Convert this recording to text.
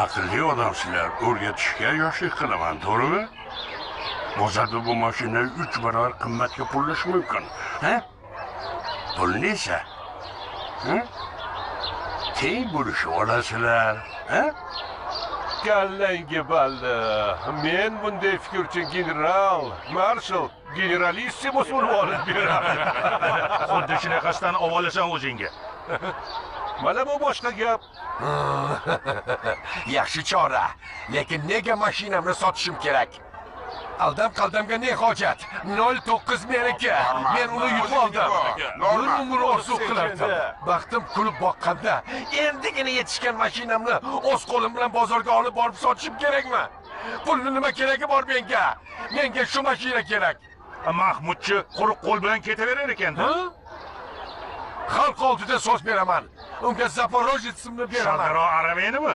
Aqlli odamsizlar, o'rgatishga yoshlik qilaman, to'g'rimi? Bozorda bu mashinani 3 barobar qimmatga pullash mumkin, ha? Pulni esa, ha? Teng bo'lishib olasizlar, ha? Kallangga balli. Men bunday fikr uchun general, marshal, generalissimus unvonini beraman. Xuddi shunaqasidan ovolasan o'zingga. Mana bu boshqa gap. Yaxshi chora. Lekin nega mashinamni sotishim kerak? Aldam qaldamga ne hojat? 09 meniki. Men uni yutib oldim. Bir umr orzu qilardim. Baxtim kulib boqqanda endigina yetishgan mashinamni o'z qo'lim bilan bozorga olib borib sotishim kerakmi? Pulni nima keragi bor menga? Menga shu mashina kerak. Mahmudchi quruq qo'l bilan ketaverar ekan-da. Xalq oldida so'z beraman. Unga Zaporojetsimni beraman. Shadaro arabenimi?